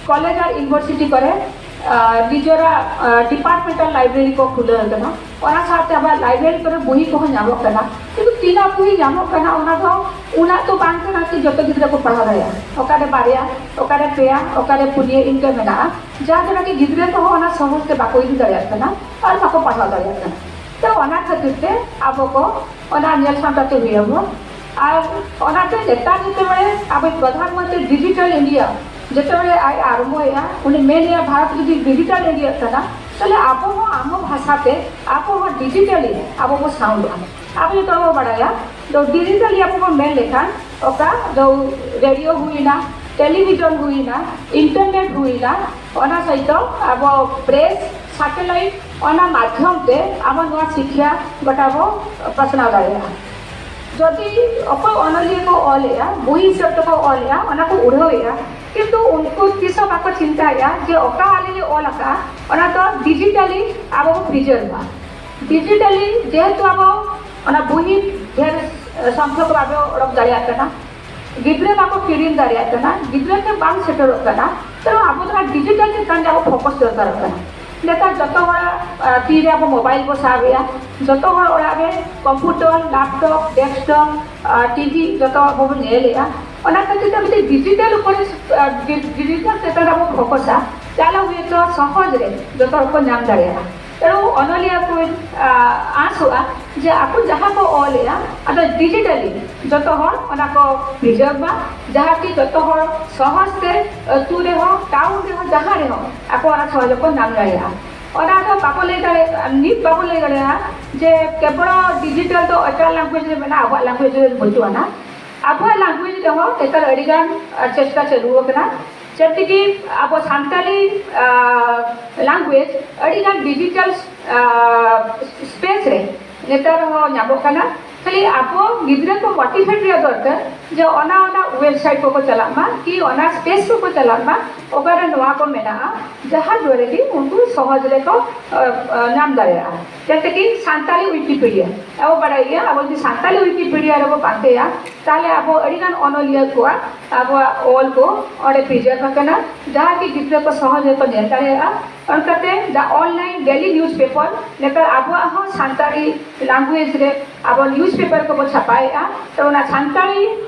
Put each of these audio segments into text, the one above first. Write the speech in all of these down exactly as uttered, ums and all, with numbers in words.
College ᱟᱨ university ᱠᱚᱨᱮ ᱱᱤᱡᱮᱨᱟᱜ departmental library ᱠᱚ ᱠᱷᱩᱞᱟᱹᱣ ᱟᱠᱟᱱᱟ᱾ ᱚᱱᱟ ᱥᱟᱶᱛᱮ ᱟᱵᱟᱨ ᱞᱟᱭᱵᱨᱮᱨᱤ ᱠᱚᱨᱮ ᱵᱚᱦᱤ ᱠᱚᱦᱚᱸ ᱧᱟᱢᱚᱜ ᱠᱟᱱᱟ᱾ ᱠᱤᱱᱛᱩ ᱛᱤᱱᱟᱹᱜ ᱵᱚᱦᱤ ᱧᱟᱢᱚᱜ ᱠᱟᱱᱟ, ᱚᱱᱟ ᱫᱚ ᱩᱱᱟᱹᱜ ᱫᱚ ᱵᱟᱝ ᱠᱟᱱᱟ ᱡᱮ ᱡᱚᱛᱚ ᱜᱤᱫᱽᱨᱟᱹ ᱠᱚ ᱯᱟᱲᱦᱟᱣ ᱫᱟᱲᱮᱭᱟᱜᱼᱟ᱾ ᱚᱠᱟᱨᱮ ᱵᱟᱨᱭᱟ, ᱚᱠᱟᱨᱮ ᱯᱮᱭᱟ, ᱚᱠᱟᱨᱮ ᱯᱩᱱᱭᱟᱹ, ᱤᱱᱠᱟᱹ ᱢᱮᱱᱟᱜᱼᱟ, ᱡᱟᱦᱟᱸ ᱫᱚ ᱱᱟᱠᱤ ᱜᱤᱫᱽᱨᱟᱹ ᱠᱚᱦᱚᱸ ᱚᱱᱟ ᱥᱚᱦᱚᱡᱽ ᱛᱮ ᱵᱟᱠᱚ ᱤᱫᱤ ᱫᱟᱲᱮᱭᱟᱜ ᱠᱟᱱᱟ ᱟᱨ ᱵᱟᱠᱚ ᱯᱟᱲᱦᱟᱣ ᱫᱟᱲᱮᱭᱟᱜ ᱠᱟᱱᱟ᱾ ᱛᱚ ᱚᱱᱟ ᱠᱷᱟᱹᱛᱤᱨ ᱛᱮ ᱟᱵᱚ ᱠᱚ ᱚᱱᱟ ᱧᱮᱞ ᱥᱟᱢᱴᱟᱣ ᱛᱮ ᱦᱩᱭ ᱟᱵᱚᱱ᱾ ᱟᱨ ᱚᱱᱟᱛᱮ ᱱᱮᱛᱟᱨ ᱡᱮᱛᱮ ᱵᱮᱲᱮ ᱟᱵᱚ ᱯᱨᱚᱫᱷᱟᱱ ᱢᱚᱱᱛᱨᱤ ᱰᱤᱡᱤᱴᱟᱞ ᱤᱱᱰᱤᱭᱟ ᱡᱮᱛᱮ ᱵᱮᱲᱮ ᱟᱡ ᱟᱨᱚᱢᱵᱚᱭᱮᱫᱼᱟ, ᱩᱱᱤ ᱢᱮᱱᱮᱫᱼᱟ ᱵᱷᱟᱨᱚᱛ ᱡᱩᱫᱤ ᱰᱤᱡᱤᱴᱟᱞ ᱤᱱᱰᱤᱭᱟ ᱠᱟᱱᱟ, ᱛᱟᱦᱞᱮ ᱟᱵᱚ ᱦᱚᱸ ᱟᱵᱚ ᱵᱷᱟᱥᱟᱛᱮ ᱟᱵᱚ ᱦᱚᱸ ᱰᱤᱡᱤᱴᱟᱞᱤ ᱟᱵᱚ ᱵᱚ ᱥᱟᱣᱩᱱᱰᱚᱜᱼᱟ᱾ ᱟᱵᱚ ᱡᱚᱛᱚ ᱵᱚ ᱵᱟᱲᱟᱭᱟ, ᱛᱚ ᱰᱤᱡᱤᱴᱟᱞᱤ ᱟᱵᱚ ᱵᱚ ᱢᱮᱱ ᱞᱮᱠᱷᱟᱱ ᱚᱠᱟ ᱫᱚ ᱨᱮᱰᱤᱭᱳ ᱦᱩᱭᱱᱟ, ᱴᱮᱞᱤᱵᱷᱤᱡᱚᱱ ᱦᱩᱭᱱᱟ, ᱤᱱᱴᱟᱨᱱᱮᱴ ᱦᱩᱭᱱᱟ, ᱚᱱᱟ ᱥᱚᱦᱤᱛ ᱟᱵᱚ ᱯᱨᱮᱥ, ᱥᱮᱴᱮᱞᱟᱭᱤᱴ, ᱚᱱᱟ ᱢᱟᱫᱽᱫᱷᱚᱢ ᱛᱮ ᱟᱵᱚ ᱱᱚᱣᱟ ᱥᱤᱠᱷᱭᱟ ᱜᱚᱴᱟ ᱵᱚ ᱯᱟᱥᱱᱟᱣ ᱫᱟᱲᱮᱭᱟᱜᱼᱟ᱾ ᱡᱚᱫᱤ ᱚᱠᱚᱭ ᱚᱱᱚᱞᱤᱭᱟᱹ ᱠᱚ ᱚᱞᱮᱜᱼᱟ, ᱵᱳᱭ ᱦᱤᱥᱟᱹᱵ ᱛᱮᱠᱚ ᱚᱞᱮᱜᱼᱟ, ᱚᱱᱟ ᱠᱚ ᱩᱲᱷᱟᱹᱣᱮᱜᱼᱟ, ᱠᱤᱱᱛᱩ ᱩᱱᱠᱩ ᱛᱤᱥ ᱦᱚᱸ ᱵᱟᱠᱚ ᱪᱤᱱᱛᱟᱹᱭᱮᱜᱼᱟ ᱡᱮ ᱚᱠᱟ ᱟᱞᱮ ᱞᱮ ᱚᱞ ᱟᱠᱟᱫᱼᱟ, ᱚᱱᱟ ᱫᱚ ᱰᱤᱡᱤᱴᱟᱞᱤ ᱟᱵᱚ ᱵᱚ ᱯᱨᱤᱡᱟᱨᱵᱷᱟ᱾ ᱰᱤᱡᱤᱴᱟᱞᱤ ᱡᱮᱦᱮᱛᱩ ᱟᱵᱚ ᱚᱱᱟ ᱵᱳᱭ ᱰᱷᱮᱨ ᱥᱚᱝᱠᱷᱚᱠ ᱵᱟᱵᱚ ᱚᱰᱚᱠ ᱫᱟᱲᱮᱭᱟᱜ ᱠᱟᱱᱟ, ᱜᱤᱫᱽᱨᱟᱹ ᱵᱟᱠᱚ ᱠᱤᱨᱤᱧ ᱫᱟᱲᱮᱭᱟᱜ ᱠᱟᱱᱟ, ᱜᱤᱫᱽᱨᱟᱹ ᱴᱷᱮᱱ ᱵᱟᱝ ᱥᱮᱴᱮᱨᱚᱜ ᱠᱟᱱᱟ, ᱛᱚ ᱟᱵᱚ ᱫᱚ ᱚᱱᱟ ᱰᱤᱡᱤᱴᱟᱞ ᱪᱮᱛᱟᱱ ᱨᱮ ᱟᱵᱚ ᱯᱷᱳᱠᱟᱥ ᱫᱚᱨᱠᱟᱨᱚᱜ ᱠᱟᱱᱟ᱾ ᱱᱮᱛᱟᱨ ᱡᱚᱛᱚ ᱦᱚᱲᱟᱜ ᱛᱤᱨᱮ ᱟᱵᱚ ᱢᱳᱵᱟᱭᱤᱞ ᱵᱚ ᱥᱟᱵᱮᱜᱼᱟ, ᱡᱚᱛᱚ ᱦᱚᱲ ᱚᱲᱟᱜ ᱨᱮ ᱠᱚᱢᱯᱤᱭᱩᱴᱟᱨ, ᱞᱮᱯᱴᱚᱯ, ᱰᱮᱥᱠᱴᱚᱯ, ᱴᱤᱵᱷᱤ ᱡᱚᱛᱚ ᱟᱵᱚ ᱵᱚ ᱧᱮᱞᱮᱜᱼᱟ᱾ ᱚᱱᱟ ᱠᱷᱟᱹᱛᱤᱨ ᱛᱮ ᱢᱤᱫᱴᱮᱱ ᱰᱤᱡᱤᱴᱟᱞ ᱩᱯᱚᱨᱮ ᱰᱤᱡᱤᱴᱟᱞ ᱪᱮᱛᱟᱱ ᱨᱮ ᱟᱵᱚ ᱯᱷᱳᱠᱟᱥᱟ, ᱛᱟᱦᱞᱮ ᱦᱚᱭᱛᱳ ᱥᱚᱦᱚᱡᱽ ᱨᱮ ᱡᱚᱛᱚ ᱦᱚᱲ ᱠᱚ ᱧᱟᱢ ᱫᱟᱲᱮᱭᱟᱜᱼᱟ᱾ ᱛᱮ ᱚᱱᱚᱞᱤᱭᱟᱹ ᱠᱚ ᱟᱸᱥᱚᱜᱼᱟ ᱡᱮ ᱟᱠᱚ ᱡᱟᱦᱟᱸ ᱠᱚ ᱚᱞᱮᱜᱼᱟ, ᱟᱫᱚ ᱰᱤᱡᱤᱴᱟᱞᱤ ᱡᱚᱛᱚ ᱦᱚᱲ ᱚᱱᱟ ᱠᱚ ᱯᱨᱤᱡᱟᱨᱵᱷ ᱢᱟ, ᱡᱟᱦᱟᱸ ᱠᱤ ᱡᱚᱛᱚ ᱦᱚᱲ ᱥᱚᱦᱚᱡᱽ ᱛᱮ ᱟᱹᱛᱩ ᱨᱮᱦᱚᱸ, ᱴᱟᱣᱩᱱ ᱨᱮᱦᱚᱸ, ᱡᱟᱦᱟᱸ ᱨᱮᱦᱚᱸ ᱟᱠᱚ ᱚᱱᱟ ᱥᱚᱦᱚᱡᱽ ᱠᱚ ᱧᱟᱢ ᱫᱟᱲᱮᱭᱟᱜᱼᱟ᱾ ᱚᱱᱟ ᱫᱚ ᱵᱟᱠᱚ ᱞᱟᱹᱭ ᱫᱟᱲᱮᱭᱟᱜᱼᱟ, ᱱᱤᱛ ᱵᱟᱵᱚ ᱞᱟᱹᱭ ᱫᱟᱲᱮᱭᱟᱜᱼᱟ ᱡᱮ ᱠᱮᱵᱚᱞ ᱰᱤᱡᱤᱴᱟᱞ ᱫᱚ ᱮᱴᱟᱜ ᱞᱮᱝᱜᱩᱭᱮᱡᱽ ᱨᱮ ᱢᱮᱱᱟᱜᱼᱟ, ᱟᱵᱚᱣᱟᱜ ᱞᱮᱝᱜᱩᱭᱮᱡᱽ ᱨᱮ ᱵᱟᱹᱪᱩᱜ ᱟᱱᱟ᱾ ᱟᱵᱚᱣᱟᱜ ᱞᱮᱝᱜᱩᱭᱮᱡᱽ ᱨᱮᱦᱚᱸ ᱱᱮᱛᱟᱨ ᱟᱹᱰᱤᱜᱟᱱ ᱪᱮᱥᱴᱟ ᱪᱟᱹᱞᱩ ᱟᱠᱟᱱᱟ, ᱡᱮᱢᱛᱤ ᱠᱤ ᱟᱵᱚ ᱥᱟᱱᱛᱟᱞᱤ ᱞᱮᱝᱜᱩᱭᱮᱡᱽ ᱟᱹᱰᱤᱜᱟᱱ ᱰᱤᱡᱤᱴᱟᱞ ᱥᱯᱮᱥ ᱨᱮ ᱱᱮᱛᱟᱨ ᱦᱚᱸ ᱧᱟᱢᱚᱜ ᱠᱟᱱᱟ᱾ ᱠᱷᱟᱹᱞᱤ ᱟᱵᱚ ᱜᱤᱫᱽᱨᱟᱹ ᱠᱚ ᱢᱳᱴᱤᱵᱷᱮᱴ ᱨᱮᱭᱟᱜ ᱫᱚᱨᱠᱟᱨ ᱡᱮ ᱚᱱᱟ ᱚᱱᱟ ᱳᱭᱮᱵᱥᱟᱭᱤᱴ ᱠᱚᱠᱚ ᱪᱟᱞᱟᱜ ᱢᱟ, ᱠᱤ ᱚᱱᱟ ᱥᱯᱮᱥ ᱠᱚᱠᱚ ᱪᱟᱞᱟᱜ ᱢᱟ, ᱚᱠᱟᱨᱮ ᱱᱚᱣᱟ ᱠᱚ ᱢᱮᱱᱟᱜᱼᱟ, ᱡᱟᱦᱟᱸ ᱫᱚᱨᱮ ᱠᱤ ᱩᱱᱠᱩ ᱥᱚᱦᱚᱡᱽ ᱨᱮᱠᱚ ᱧᱟᱢ ᱫᱟᱲᱮᱭᱟᱜᱼᱟ᱾ ᱡᱮᱢᱛᱤ ᱠᱤ ᱥᱟᱱᱛᱟᱞᱤ ᱣᱤᱠᱤᱯᱤᱰᱤᱭᱟ, ᱟᱵᱚ ᱵᱟᱲᱟᱭ ᱜᱮᱭᱟ, ᱟᱵᱚ ᱡᱩᱫᱤ ᱥᱟᱱᱛᱟᱞᱤ ᱣᱤᱠᱤᱯᱤᱰᱤᱭᱟ ᱨᱮᱵᱚ ᱯᱟᱱᱛᱮᱭᱟ, ᱛᱟᱦᱞᱮ ᱟᱵᱚ ᱟᱹᱰᱤᱜᱟᱱ ᱚᱱᱚᱞᱤᱭᱟᱹ ᱠᱚᱣᱟᱜ ᱟᱵᱚᱣᱟᱜ ᱚᱞ ᱠᱚ ᱚᱸᱰᱮ ᱯᱨᱤᱡᱟᱨᱵᱷ ᱟᱠᱟᱱᱟ, ᱡᱟᱦᱟᱸ ᱠᱤ ᱜᱤᱫᱽᱨᱟᱹ ᱠᱚ ᱥᱚᱦᱚᱡ ᱨᱮᱠᱚ ᱧᱮᱞ ᱫᱟᱲᱮᱭᱟᱜᱼᱟ᱾ ᱚᱱᱠᱟᱛᱮ the online daily newspaper, ᱱᱮᱛᱟᱨ ᱟᱵᱚᱣᱟᱜ ᱦᱚᱸ ᱥᱟᱱᱛᱟᱲᱤ language ᱨᱮ ᱟᱵᱚ ᱱᱤᱭᱩᱡᱽ ᱯᱮᱯᱟᱨ ᱠᱚᱵᱚ ᱪᱷᱟᱯᱟᱭᱮᱫᱼᱟ᱾ ᱛᱚ ᱚᱱᱟ Santali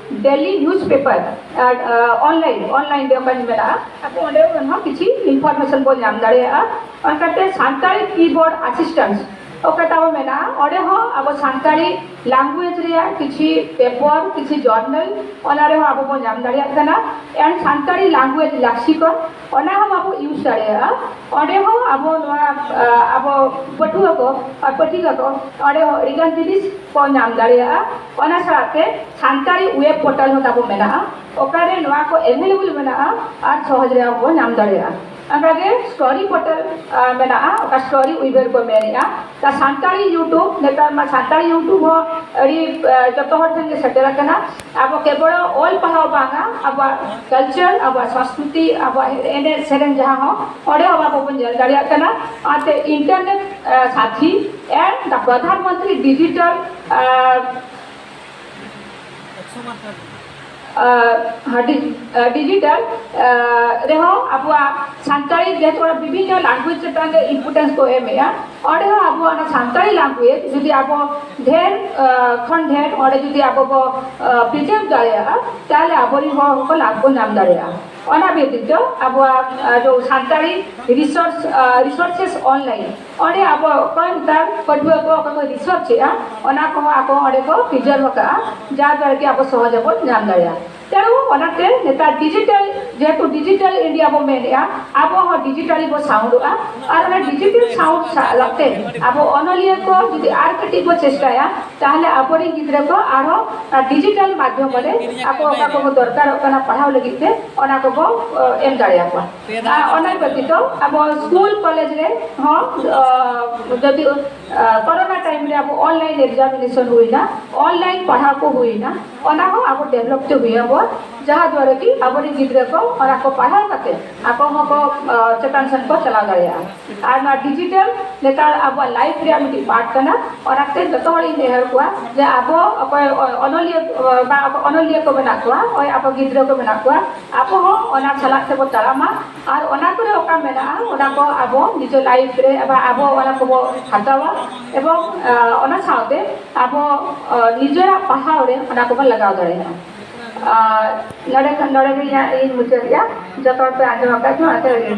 daily news paper online online ᱨᱮ ᱚᱠᱟᱧ ᱢᱮᱱᱟᱜᱼᱟ, ᱟᱵᱚ ᱚᱸᱰᱮ ᱠᱷᱚᱱ ᱦᱚᱸ ᱠᱤᱪᱷᱤ ᱤᱱᱯᱷᱚᱨᱢᱮᱥᱚᱱ ᱵᱚᱱ ᱧᱟᱢ ᱫᱟᱲᱮᱭᱟᱜᱼᱟ᱾ ᱚᱱᱠᱟᱛᱮ ᱥᱟᱱᱛᱟᱲᱤ ᱠᱤᱵᱳᱨᱰ ᱟᱥᱤᱥᱴᱮᱱᱥ ᱚᱠᱟ ᱛᱟᱵᱚ ᱢᱮᱱᱟᱜᱼᱟ, ᱚᱸᱰᱮ ᱦᱚᱸ ᱟᱵᱚ ᱥᱟᱱᱛᱟᱲᱤ ᱞᱮᱝᱜᱩᱭᱮᱡᱽ ᱨᱮᱭᱟᱜ ᱠᱤᱪᱷᱤ ᱯᱮᱯᱟᱨ, ᱠᱤᱪᱷᱤ ᱡᱟᱨᱱᱟᱞ, ᱚᱱᱟ ᱨᱮᱦᱚᱸ ᱟᱵᱚ ᱵᱚᱱ ᱧᱟᱢ ᱫᱟᱲᱮᱭᱟᱜ ᱠᱟᱱᱟ᱾ ᱮᱱᱰ ᱥᱟᱱᱛᱟᱲᱤ ᱞᱮᱝᱜᱩᱭᱮᱡᱽ ᱞᱮᱠᱥᱤᱠᱚᱱ, ᱚᱱᱟ ᱦᱚᱸ ᱟᱵᱚ ᱤᱭᱩᱡᱽ ᱫᱟᱲᱮᱭᱟᱜᱼᱟ᱾ ᱚᱸᱰᱮ ᱦᱚᱸ ᱟᱵᱚ ᱱᱚᱣᱟ, ᱟ, ᱟᱵᱚ ᱯᱟᱹᱴᱷᱩᱣᱟᱹ ᱠᱚ ᱟᱨ ᱯᱟᱹᱴᱷᱤᱠᱟ ᱠᱚ ᱚᱸᱰᱮ ᱦᱚᱸ ᱟᱹᱰᱤᱜᱟᱱ ᱡᱤᱱᱤᱥ ᱠᱚ ᱧᱟᱢ ᱫᱟᱲᱮᱭᱟᱜᱼᱟ᱾ ᱚᱱᱟ ᱥᱟᱶᱛᱮ ᱥᱟᱱᱛᱟᱲᱤ ᱣᱮᱵ ᱯᱳᱨᱴᱟᱞ ᱦᱚᱸ ᱛᱟᱵᱚ ᱢᱮᱱᱟᱜᱼᱟ, ᱚᱠᱟᱨᱮ ᱱᱚᱣᱟ ᱠᱚ ᱮᱵᱷᱮᱞᱮᱵᱚᱞ ᱢᱮᱱᱟᱜᱼᱟ ᱟᱨ ᱥᱚᱦᱚᱡᱽ ᱨᱮ ᱟᱵᱚ ᱵᱚᱱ ᱧᱟᱢ ᱫᱟᱲᱮᱭᱟᱜᱼᱟ᱾ ᱚᱱᱠᱟᱜᱮ ᱥᱴᱳᱨᱤ ᱯᱳᱨᱴᱟᱞ, ᱟ, ᱢᱮᱱᱟᱜᱼᱟ, ᱚᱠᱟ ᱥᱴᱳᱨᱤ ᱣᱤᱵᱷᱟᱨ ᱠᱚ ᱢᱮᱱᱮᱜᱼᱟ᱾ ᱛᱟ ᱥᱟᱱᱛᱟᱲᱤ YouTube, ᱱᱮᱛᱟᱨ ᱢᱟ ᱥᱟᱱᱛᱟᱲᱤ YouTube ᱦᱚᱸ ᱟᱹᱰᱤ, ᱟ, ᱡᱚᱛᱚ ᱦᱚᱲ ᱴᱷᱮᱱ ᱜᱮ ᱥᱮᱴᱮᱨ ᱟᱠᱟᱱᱟ᱾ ᱟᱵᱚ ᱠᱮᱵᱚᱞ ᱚᱞ ᱯᱟᱲᱦᱟᱣ ᱵᱟᱝᱟ, ᱟᱵᱚᱣᱟᱜ ᱠᱟᱞᱪᱟᱨ, ᱟᱵᱚᱣᱟᱜ ᱥᱚᱸᱥᱠᱨᱤᱛᱤ, ᱟᱵᱚᱣᱟᱜ ᱮᱱᱮᱡ ᱥᱮᱨᱮᱧ ᱡᱟᱦᱟᱸ ᱦᱚᱸ ᱚᱸᱰᱮ ᱦᱚᱸ ᱟᱵᱚ ᱵᱚᱱ ᱧᱮᱞ ᱫᱟᱲᱮᱭᱟᱜ ᱠᱟᱱᱟ᱾ ᱚᱱᱟᱛᱮ ᱤᱱᱴᱟᱨᱱᱮᱴ, ᱟ, ᱥᱟᱛᱷᱤ and the Pradhan Mantri digital, ᱟ, ᱟ, ᱦᱟ-, ᱰᱤ-, ᱟ, ᱰᱤᱡᱤᱴᱟᱞ, ᱟ, ᱨᱮᱦᱚᱸ ᱟᱵᱚᱣᱟᱜ ᱥᱟᱱᱛᱟᱲᱤ ᱡᱮᱦᱮᱛᱩ ᱚᱱᱟ ᱵᱤᱵᱷᱤᱱᱱᱚ ᱞᱮᱝᱜᱩᱭᱮᱡᱽ ᱪᱮᱛᱟᱱ ᱨᱮ ᱤᱢᱯᱚᱨᱴᱮᱱᱥ ᱠᱚ ᱮᱢᱮᱜᱼᱟ, ᱚᱸᱰᱮ ᱦᱚᱸ ᱟᱵᱚ ᱚᱱᱟ ᱥᱟᱱᱛᱟᱲᱤ ᱞᱮᱝᱜᱩᱭᱮᱡᱽ ᱡᱩᱫᱤ ᱟᱵᱚ ᱰᱷᱮᱨ, ᱟ, ᱠᱷᱚᱱ ᱰᱷᱮᱨ ᱚᱸᱰᱮ ᱡᱩᱫᱤ ᱟᱵᱚ ᱵᱚ, ᱟ, ᱯᱨᱤᱡᱟᱨᱵᱷ ᱫᱟᱲᱮᱭᱟᱜᱼᱟ, ᱛᱟᱦᱞᱮ ᱟᱵᱚᱨᱮᱱ ᱦᱚᱲ ᱦᱚᱸᱠᱚ ᱞᱟᱵᱷ ᱠᱚ ᱧᱟᱢ ᱫᱟᱲᱮᱭᱟᱜᱼᱟ᱾ ᱚᱱᱟ ᱵᱮᱛᱤᱛᱚ ᱟᱵᱚᱣᱟᱜ, ᱟ, ᱡᱚ ᱥᱟᱱᱛᱟᱲᱤ ᱨᱤᱥᱳᱨᱥ, ᱟ, ᱨᱤᱥᱳᱨᱥᱮᱥ ᱚᱱᱞᱟᱭᱤᱱ, ᱚᱸᱰᱮ ᱟᱵᱚ ᱚᱠᱚᱭ ᱱᱮᱛᱟᱨ ᱯᱟᱹᱴᱷᱩᱣᱟᱹ ᱠᱚ ᱚᱠᱟ ᱠᱚ ᱨᱤᱥᱟᱨᱪ ᱮᱜᱼᱟ, ᱚᱱᱟ ᱠᱚᱦᱚᱸ ᱟᱠᱚ ᱚᱸᱰᱮ ᱠᱚ ᱯᱨᱤᱡᱟᱨᱵᱷ ᱟᱠᱟᱜᱼᱟ, ᱡᱟᱦᱟᱸ ᱫᱚ ᱟᱨᱠᱤ ᱟᱵᱚ ᱥᱚᱦᱚᱡ ᱵᱚᱱ ᱧᱟᱢ ᱫᱟᱲᱮᱭᱟᱜᱼᱟ᱾ ᱛᱮᱬᱩ ᱚᱱᱟᱛᱮ ᱱᱮᱛᱟᱨ ᱰᱤᱡᱤᱴᱟᱞ, ᱡᱮᱦᱮᱛᱩ ᱰᱤᱡᱤᱴᱟᱞ ᱤᱱᱰᱤᱭᱟ ᱵᱚ ᱢᱮᱱᱮᱜᱼᱟ, ᱟᱵᱚ ᱦᱚᱸ ᱰᱤᱡᱤᱴᱟᱞᱤ ᱵᱚ ᱥᱟᱣᱩᱱᱰᱚᱜᱼᱟ᱾ ᱟᱨ ᱚᱱᱟ ᱰᱤᱡᱤᱴᱟᱞ ᱥᱟᱣᱩᱱᱰ ᱥᱟᱞᱟᱜ ᱛᱮ ᱟᱵᱚ ᱚᱱᱚᱞᱤᱭᱟᱹ ᱠᱚ ᱡᱩᱫᱤ ᱟᱨ ᱠᱟᱹᱴᱤᱡ ᱵᱚ ᱪᱮᱥᱴᱟᱭᱟ, ᱛᱟᱦᱞᱮ ᱟᱵᱚᱨᱮᱱ ᱜᱤᱫᱽᱨᱟᱹ ᱠᱚ ᱟᱨᱦᱚᱸ ᱚᱱᱟ ᱰᱤᱡᱤᱴᱟᱞ ᱢᱟᱫᱽᱫᱷᱚᱢ ᱨᱮ ᱟᱠᱚ ᱚᱠᱟ ᱠᱚ ᱫᱚᱨᱠᱟᱨᱚᱜ ᱠᱟᱱᱟ ᱯᱟᱲᱦᱟᱣ ᱞᱟᱹᱜᱤᱫ ᱛᱮ, ᱚᱱᱟ ᱠᱚᱵᱚ, ᱚ, ᱮᱢ ᱫᱟᱲᱮᱭᱟᱠᱚᱣᱟ᱾ ᱟᱨ ᱚᱱᱟ ᱵᱮᱛᱤᱛᱚ ᱟᱵᱚ ᱥᱠᱩᱞ ᱠᱚᱞᱮᱡᱽ ᱨᱮ ᱦᱚᱸ, ᱚ, ᱡᱩᱫᱤ, ᱚ, ᱠᱚᱨᱳᱱᱟ ᱴᱟᱭᱤᱢ ᱨᱮ ᱟᱵᱚ ᱚᱱᱞᱟᱭᱤᱱ ᱮᱠᱡᱟᱢᱤᱱᱮᱥᱚᱱ ᱦᱩᱭᱱᱟ, ᱚᱱᱞᱟᱭᱤᱱ ᱯᱟᱲᱦᱟᱣ ᱠᱚ ᱦᱩᱭᱱᱟ, ᱚᱱᱟ ᱦᱚᱸ ᱟᱵᱚ ᱰᱮᱵᱷᱞᱚᱯ ᱛᱮ ᱦᱩᱭ ᱟᱵᱚ᱾ ᱡᱟᱦᱟᱸ ᱫᱩᱣᱟᱨᱟ ᱠᱤ ᱟᱵᱚᱨᱮᱱ ᱜᱤᱫᱽᱨᱟᱹ ᱠᱚ ᱚᱱᱟ ᱠᱚ ᱯᱟᱲᱦᱟᱣ ᱠᱟᱛᱮ ᱟᱠᱚ ᱦᱚᱸᱠᱚ ᱪᱮᱛᱟᱱ ᱥᱮᱱ ᱠᱚ ᱪᱟᱞᱟᱣ ᱫᱟᱲᱮᱭᱟᱜᱼᱟ᱾ ᱟᱨ ᱱᱚᱣᱟ ᱰᱤᱡᱤᱴᱟᱞ ᱱᱮᱛᱟᱨ ᱟᱵᱚᱣᱟᱜ ᱞᱟᱭᱤᱯᱷ ᱨᱮᱭᱟᱜ ᱢᱤᱫᱴᱤᱡ ᱯᱟᱨᱴ ᱠᱟᱱᱟ᱾ ᱚᱱᱟᱛᱮ ᱡᱚᱛᱚ ᱦᱚᱲ ᱤᱧ ᱱᱮᱦᱚᱨ ᱠᱚᱣᱟ ᱡᱮ ᱟᱵᱚ ᱚᱠᱚᱭ ᱚᱱᱚᱞᱤᱭᱟᱹ ᱵᱟ ᱚᱱᱚᱞᱤᱭᱟᱹ ᱠᱚ ᱢᱮᱱᱟᱜ ᱠᱚᱣᱟ, ᱦᱳᱭ, ᱟᱵᱚ ᱜᱤᱫᱽᱨᱟᱹ ᱠᱚ ᱢᱮᱱᱟᱜ ᱠᱚᱣᱟ, ᱟᱵᱚ ᱦᱚᱸ ᱚᱱᱟ ᱥᱟᱞᱟᱜ ᱛᱮᱵᱚ ᱛᱟᱲᱟᱢᱟ᱾ ᱟᱨ ᱚᱱᱟ ᱠᱚᱨᱮ ᱚᱠᱟ ᱢᱮᱱᱟᱜᱼᱟ ᱚᱱᱟ ᱠᱚ ᱟᱵᱚ ᱱᱤᱡᱮ ᱞᱟᱭᱤᱯᱷ ᱨᱮ ᱟᱵᱚ ᱚᱱᱟ ᱠᱚᱵᱚ ᱦᱟᱛᱟᱣᱟ᱾ ᱮᱵᱚᱝ ᱚᱱᱟ ᱥᱟᱶᱛᱮ ᱟᱵᱚ ᱱᱤᱡᱮᱨᱟᱜ ᱯᱟᱲᱦᱟᱣ ᱨᱮ ᱚᱱᱟ ᱠᱚᱵᱚ ᱞᱟᱜᱟᱣ ᱫᱟᱲᱮᱭᱟᱜᱼᱟ᱾ ᱱᱚᱰᱮ ᱱᱚᱰᱮ ᱜᱮ ᱤᱧ ᱢᱩᱪᱟᱹᱫᱮᱜᱼᱟ᱾ ᱡᱚᱛᱚ ᱦᱚᱲ ᱯᱮ ᱟᱸᱡᱚᱢ ᱟᱠᱟᱫ ᱪᱚ, ᱚᱱᱟᱛᱮ ᱟᱹᱰᱤ ᱟᱹᱰᱤ